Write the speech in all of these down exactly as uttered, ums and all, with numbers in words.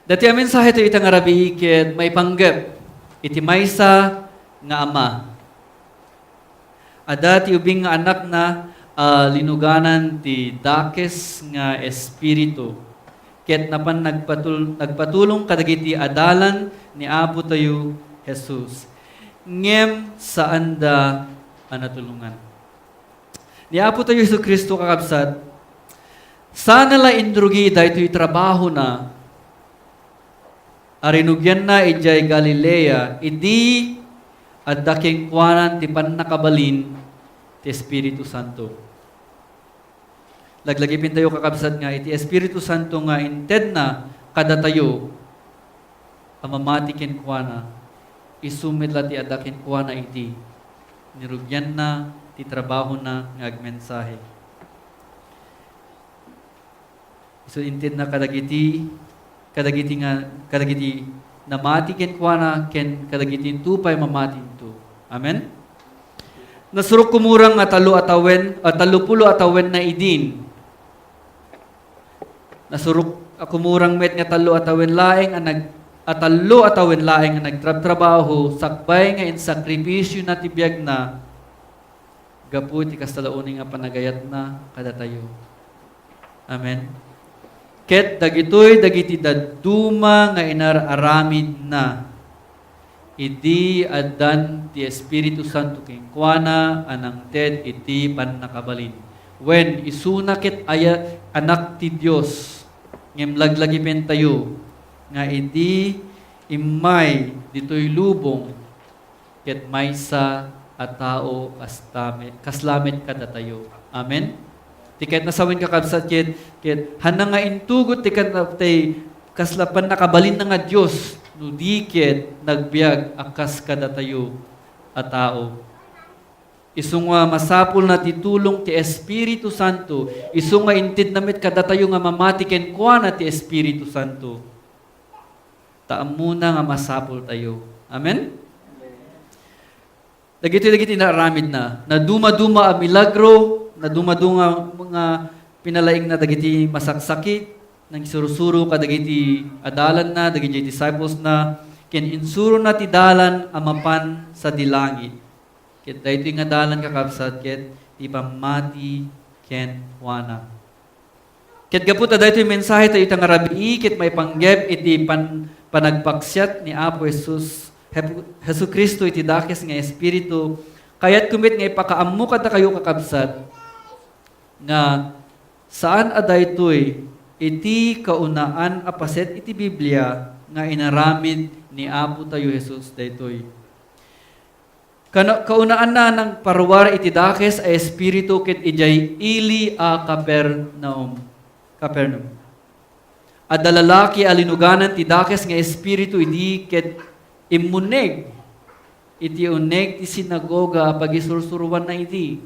Daytoy a mensahe ti ita nga rabii ket maipanggep iti maysa nga ama. Adda ti ubing nga anakna a linuganan ti dakes nga espiritu, ket napan nagpatul-, nagpatulong kadagiti adalan ni Apotayo Jesus. Ngem saanda a natulongan. Ni Apotayo Jesu-Cristo, kakabsat, sana la inrugi daytoy trabahona a rinugianna idiay Galilea idi adda kenkuana ti pannakabalin ti Espiritu Santo. Laglagipentayo, kakabsat, nga iti Espiritu Santo nga intedna kadatayo a mamati kenkuana, isu met la ti adda kenkuana idi nirugianna ti trabahona nga agmensahe. Isu intedna kadagiti, kadagiti nga, kadagiti namati kenkuana ken kadagiti intu pay mamati into. Amen? Nasurok kumurang nga tallo a tawen, a tallo pulo a tawenna idin. Nasurok a kumurang met nga tallo a tawen laeng a nag-, a tallo a tawen laeng a nagtrabtrabaho sakbay nga insakripisiona ti biagna gapu iti kasta la unay nga panagayatna kadatayo. Amen. Ket dagitoy dagiti dadduma nga inar-aramidna idi addan ti Espiritu Santo kenkuana a nangted iti pannakabalin. Wen, isuna ket aya-, anak ti Dios, ngem laglagipentayo nga idi immay ditoy lubong, ket maysa a tao kasta met, kasla met kadatayo. Amen? Ti ket nasawen, kakabsat, ket, ket hanna nga intugot ti ket, ti kasla pannakabalinna nga Dios, no di ket nagbiag a kas kadatayo a tao. Isu nga masapulna ti tulong ti Espiritu Santo, isu nga intedna met kadatayo nga mamati kenkuana ti Espiritu Santo. Ta ammona nga masapultayo. Amen? Dagitoy dagiti naaramidna. Nadumaduma a milagro, nadumaduma nga pinalaingna dagiti masaksakit, nangisursuro kadagiti adalanna, dagiti disciplesna, ken insurona ti dalan a mapan sadi langit. Ket daytoy nga dalan, kakabsat, ket ti pammati kenkuana. Ket gapu ta daytoy mensahe tayo ita nga rabii ket maipanggep iti pan-, panagpaksiat ni Apo Jesus, Jesu-, Jesu-Cristo iti dakes nga Espiritu, kayatko met nga ipakaammo kadakayo, kakabsat, nga saan a daytoy iti kaunaan a paset iti Biblia nga inaramid ni Apo tayo Jesus daytoy. Kana-, kaunaanna nangparuar iti dakes a espiritu ket idiay ili a Capernaum. Capernaum. Adda lalaki a linuganan ti dakes nga espiritu idi ket immunneg iti uneg ti sinagoga a pagisursuroanna idi.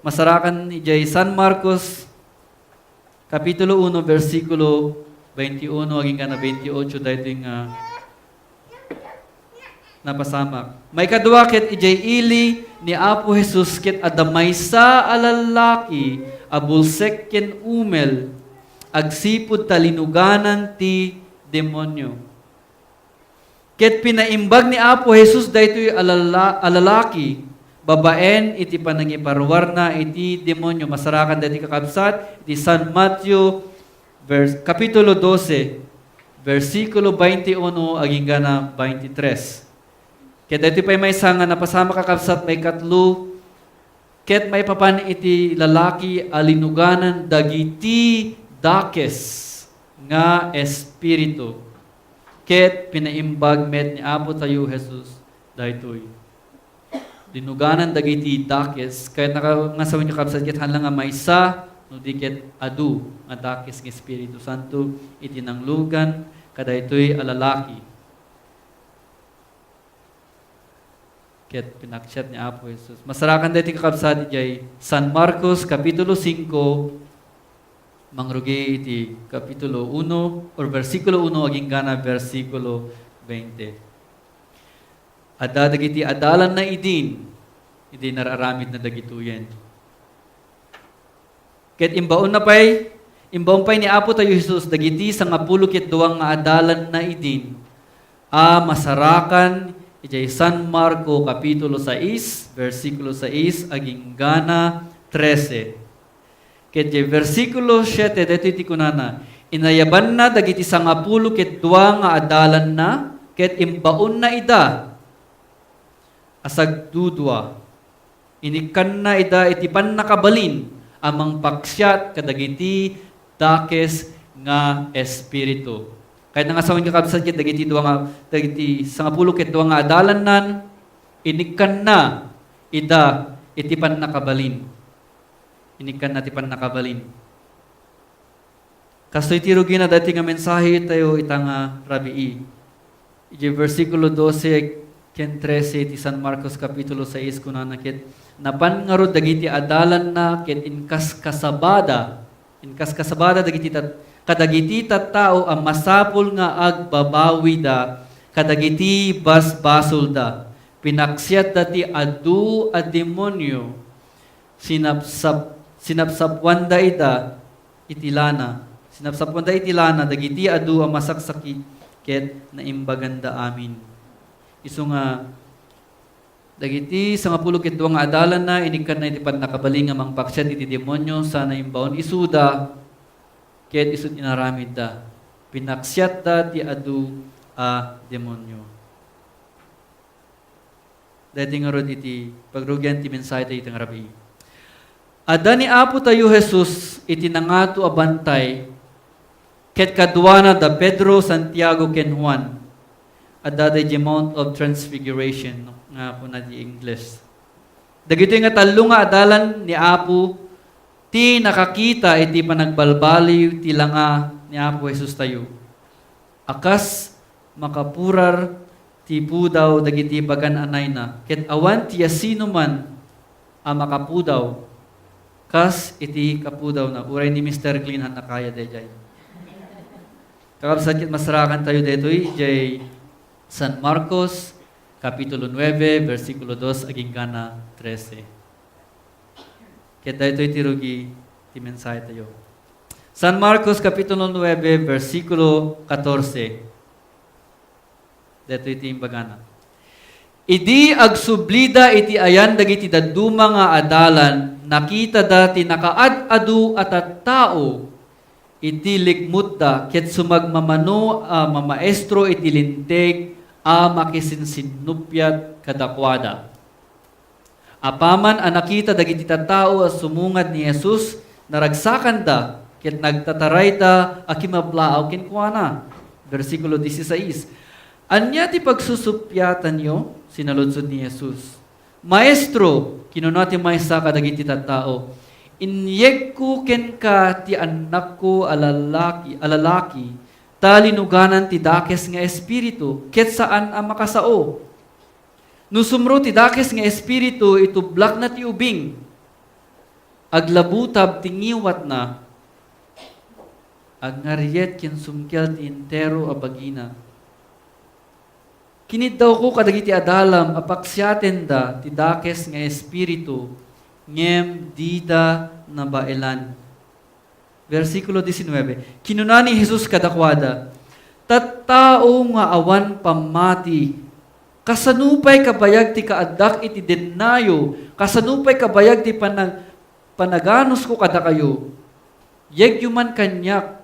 Masarakan idiay San Marcos, Kapitulo uno, bersikulo twenty-uno agingga na twenty-ocho, daytoy nga napasamak. Maikadua ket idiay ili ni Apo Jesus ket adda maysa a lallaki a bulsek ken umel, agsipud ta linuganan ti demonio. Ket pinaimbag ni Apo Jesus daytoy a lala-, a lalaki babaen iti panangiparuarna iti demonio. Masarakan daytoy, kakabsat, iti San Mateo, vers-, Kapitulo dose, bersikulo twenty-uno agingga na twenty-tres. Ket daytoy pay maysa nga napasamak, kakabsat, maikatlo, ket maipapan iti lalaki a linuganan dagiti dakes nga espiritu, ket pinaimbag met ni Apo tayo Jesus daytoy. Linuganan dagiti dakes, kayatna nga sawen, kakabsat, ket haan la nga maysa, no di ket adu nga dakes nga Espiritu Santo iti nanglugan kadaytoy a lalaki. Ket pinaksiat ni Apo Jesus. Masarakan daytoy, kakabsat, idiay San Marcos, Kapitulo singko, mangrugi iti Kapitulo uno, or bersikulo uno, agingga na bersikulo twenty. Adda dagiti adalanna idin, idi nararamidna dagitoyen. Ket imbaonna pay, Imbaon pay ni Apo tayo Jesus dagiti sangapulo ket dua nga adalanna idin a masarakan idiay San Marco kapitulo sais, bersikulo sais aginggana trese. Ket diay bersikulo siete, daytoy ti kunana, "Inayabanna dagiti sangapulo ket dua nga adalanna ket imbaonna ida a sagdudua. Inikkanna ida iti pannakabalin a mangpaksiat kadagiti dakes nga espiritu." Kayatna nga sawen, kakabsat, ket dagiti dua nga, dagiti sangapulo ket dua nga adalannan, inikkanna ida iti pannakabalin. Inikkanna ti pannakabalin. Kastoy ti rugina daytoy nga mensahe tayo ita nga rabii. Idiay bersikulo dose ken trese ti San Marcos kapitulo sais, kunana ket, "Napan ngarud dagiti adalanna ket inkaskasabada, inkaskasabada dagiti tat-, kadagiti tattao a masapul nga agbabawida kadagiti basbasolda. Pinaksiatda ti adu a demonio, sinapsap-, sinapsapuanda ida iti lana. Sinapsapuanda iti lana dagiti adu a masaksakit ket naimbaganda amin." Isu nga, dagiti sangapulo ket dua nga adalanna, inikkanna iti pannakabalin nga mangpaksiat iti demonio, sana imbaon isuda, ket isut' inaramidda. Pinaksiatda ti adu a demonio. Daytoy ngarud iti pagrugian ti mensahe tayo ita nga rabii. Adda ni Apo tayo Jesus iti nangato a bantay ket kaduana da Pedro, Santiago, ken Juan. Adda daydiay Mount of Transfiguration, no, nga kuna ti English. Dagitoy nga tallo nga adalan ni Apo ti nakakita iti panagbalbaliw ti langa ni Apo Jesus tayo. A kas makapurar ti pudaw dagiti pagan-anayna, ket awan ti asinoman a makapudaw kas iti kapudawna. Uray ni Mister Clean han nakaya daydiay. Kakabsat, ket masarakan tayo daytoy idiay San Marcos, kapitulo nuebe, bersikulo dos aginggana trese. Ket daytoy ti rugi ti mensahe tayo. San Marcos kapitulo nuebe, bersikulo katorse. Daytoy ti imbagana. Idi agsublida iti ayan dagiti dadduma nga adalan, nakitada ti nakaad-adu a tattao iti likmutda ket sumagmamano a mamaestro iti Linteg a makisinsinnuppiat kadakuada. Apaman a nakita dagiti tattao a sumungad ni Jesus, naragsakanda ket nagtatarayda a kimablaaw kenkuana. Bersikulo dieciséis, "Ania ti pagsusuppiatanyo?" sinaludsod ni Jesus. "Maestro," kinuna ti maysa kadagiti tattao, "inyegko kenka ti annakko a lalaki, a lalaki, ta linuganan ti dakes nga espiritu, ket saan a makasao. No sumro ti dakes nga espiritu, itublakna ti ubing. Aglabutab ti ngiwatna. Agngariet ken sumkel ti entero a bagina. Kiniddawko kadagiti adalam a paksiatenda ti dakes nga espiritu, ngem dida nabaelan." Bersikulo diecinuebe, kinuna ni Jesus kadakuada, "Tattao nga awan pammati, kasano pay kabayag ti kaaddak iti dennayo? Kasano pay kabayag ti panag-, panaganusko kadakayo? Yegyo man kaniak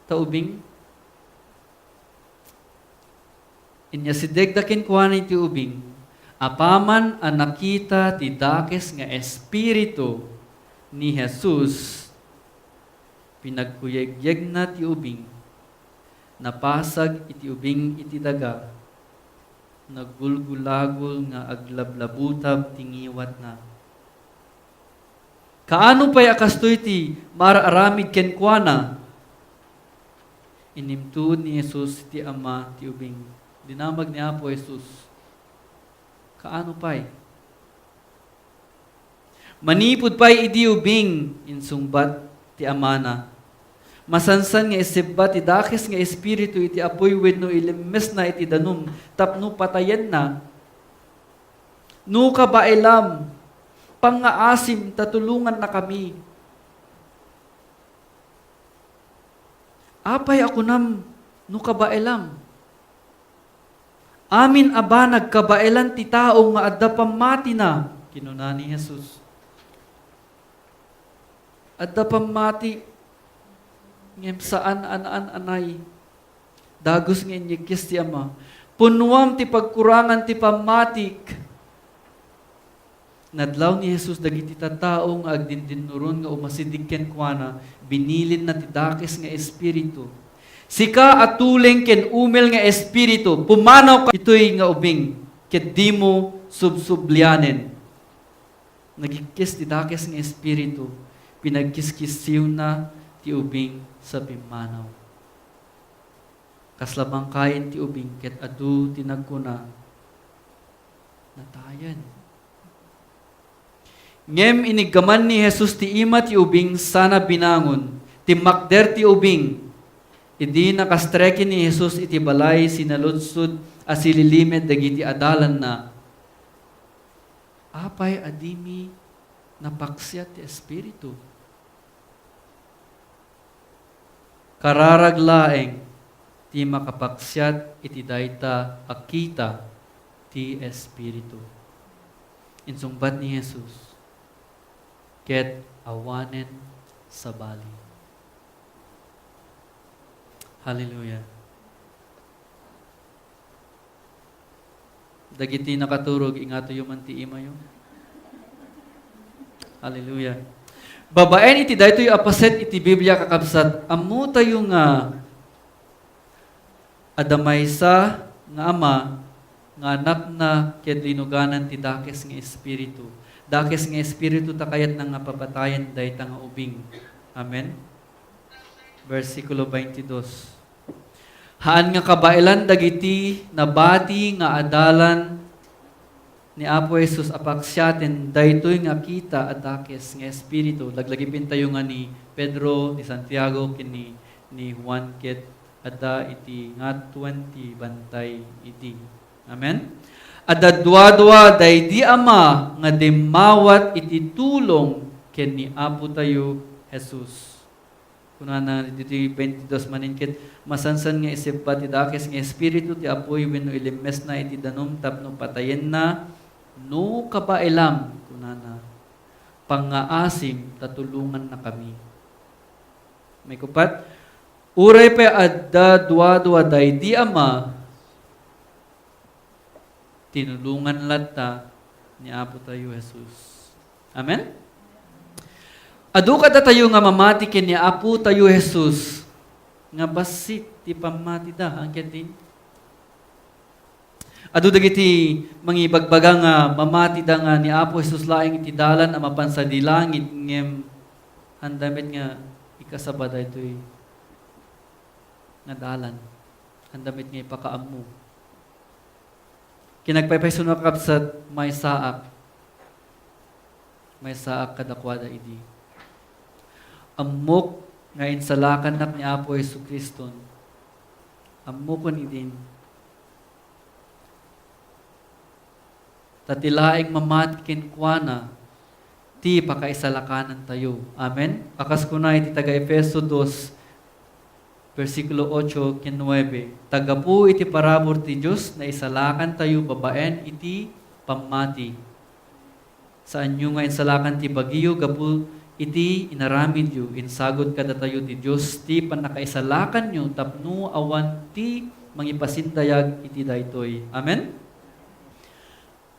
ta ubing." Inyasidegda kenkuana iti ubing. Apaman a nakita ti dakes nga espiritu ni Jesus, pinagkuyegyegna ti ubing, napasag iti ubing iti daga, naggulgulagul nga aglablabutab ti ngiwatna. Kaano pay a kastoy ti maar-aramid kenkuana? Inimtuod ni Jesus ti ama ti ubing. Dinamag ni Apo Jesus, "Kaano pay?" "Manipud pay idi ubing," insungbat ti amana, "masansan nga isebba ti dakes nga espiritu iti apuy wenno ilimmesna iti danum tapno patayenna. No kabaelam, pangngaasim ta tulongannakami." "Apay a kunam no kabaelam? Amin a banag kabaelan ti tao nga adda pammatina," kinuna ni Jesus. Adda pammati, ngem saan a naan-anay. Dagus nga inyikkis ti ama. "Punnoam ti pagkurangan ti pammatik." Nadlaw ni Jesus dagiti tattao nga agdindinnuron nga umasideg kenkuana, binilinna ti dakes nga espiritu. "Sika a tuleng ken umel nga espiritu, pumanawka itoy nga ubing, ket dimo subsublianen." Nagikkis ti dakes nga espiritu, pinagkiskissiwna ti ubing sa pimmanaw. Kasla bangkayen ti ubing ket adu ti nagkuna, "Natayen." Ngem iniggaman ni Jesus ti ima ti ubing sana binangon. Timmakder ti ubing. Idi nakastreken ni Jesus iti balay, sinaludsod a sililimed dagiti adalanna, "Apay a dimi napaksiat ti espiritu?" "Kararag laeng ti makapaksiat iti dayta a kita ti espiritu," insungbat ni Jesus, ket awanen sabali. Hallelujah. Dagiti nakaturog, ingatoyo man ti imayo. Hallelujah. Babaen iti daytoy a paset iti Biblia, kakabsat, ammotayo nga adda maysa nga ama nga anakna ket linuganan ti dakes nga espiritu. Dakes nga espiritu ta kayatna nga papatayen dayta nga ubing. Amen? Versikulo twenty-two. Haan nga kabaelan dagiti nabati nga adalan ni Apo Jesus a paksiaten daytoy nga kita a dakes nga espiritu. Laglagipentayo nga ni Pedro, ni Santiago, ken ni, ni Juan ket adda iti nga twenty bantay idi. Amen? Adda duadua daydi ama nga dimmawat iti tulong ken ni Apotayo Jesus. Kunana ditoy twenty-two manen ket, "Masansan nga isebba ti dakes nga espiritu ti apuy wenno ilimmesna iti danum tapno patayenna no kabaelam," kunana. "Pangngaasim ta tulongannakami." Maikupat, uray pay adda duadua daydi ama, tinulongan latta ni Apotayo Jesus. Amen? Adu kadatayo nga mamati ken ni Apotayo Jesus nga bassit ti pammatida. Haan ketdin? Adu dagiti mangibagbaga nga mamatida nga ni Apo Jesus laeng iti dalan a mapan sadi langit, ngem haanda met nga ikasaba daytoy nga dalan. Haanda met nga ipakaammo. Kinagpaypayso, kakabsat, maysaak. Maysaak kadakuada idi. Ammok nga insalakannak ni Apo Jesu-Criston. Ammokon idin. Ta ti laeng mamati kenkuana ti pakaisalakanantayo. Amen? A kas kuna iti taga-Efeso dos, bersikulo ocho ken nuebe, "Ta gapu iti parabur ti Dios, naisalakantayo babaen iti pammati." Saanyo nga insalakan ti bagiyo gapu iti inaramidyo. Insagut kadatayo ti Dios ti pannakaisalakanyo tapno awan ti mangipasindayag iti daytoy. Amen?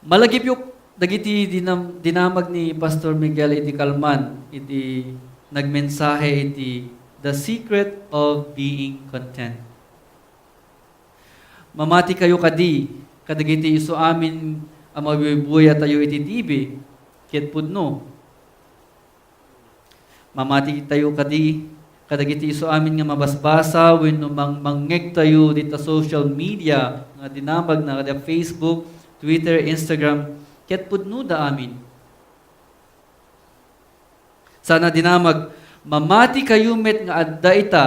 Malagipyo dagiti dinam-, dinamag ni Pastor Miguel idi kalman iti nagmensahe iti The Secret of Being Content. Mamatikayo kadi kadagiti isuamin a mabuybuya tayo iti T V ket pudno. Mamatitayo kadi kadagiti isuamin nga mabasbasa wenno mangmangngegtayo dita social media nga dinamag na kada Facebook, Twitter, Instagram, ket pudnoda amin. Sana dinamag, mamatikayo met nga adda ita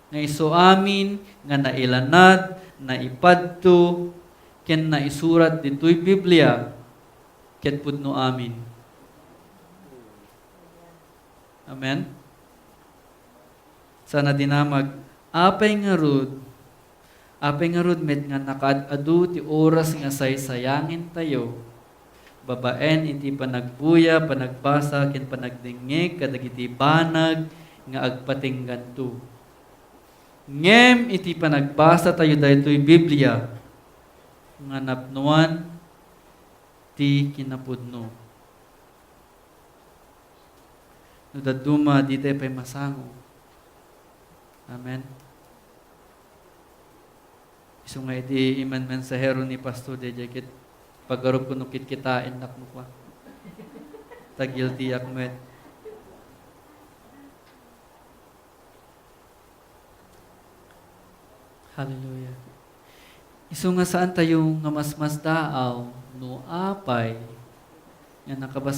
nga isuamin nga nailanad, naipadto, ken naisurat ditoy Biblia, ket pudno amin. Amen? Sana dinamag, apay ngarud, apay ngarud met nga nakaad-adu ti oras nga saysayangentayo, babaen iti panagbuya, panagbasa, ken panagdengngeg kadagiti banag nga agpatingganto. Ngem iti panagbasa tayo daytoy Biblia, nga napnuan ti kinapudno. No dadduma, ditay pay masango. Amen. Isu nga idi iman mensahero ni Pastor, daydiay ket pagarupko no kitkitaennak no kua. Ta guilty-ak met. Hallelujah. Isu nga saan tayo nga masmasdaaw no apay nga nakabas-,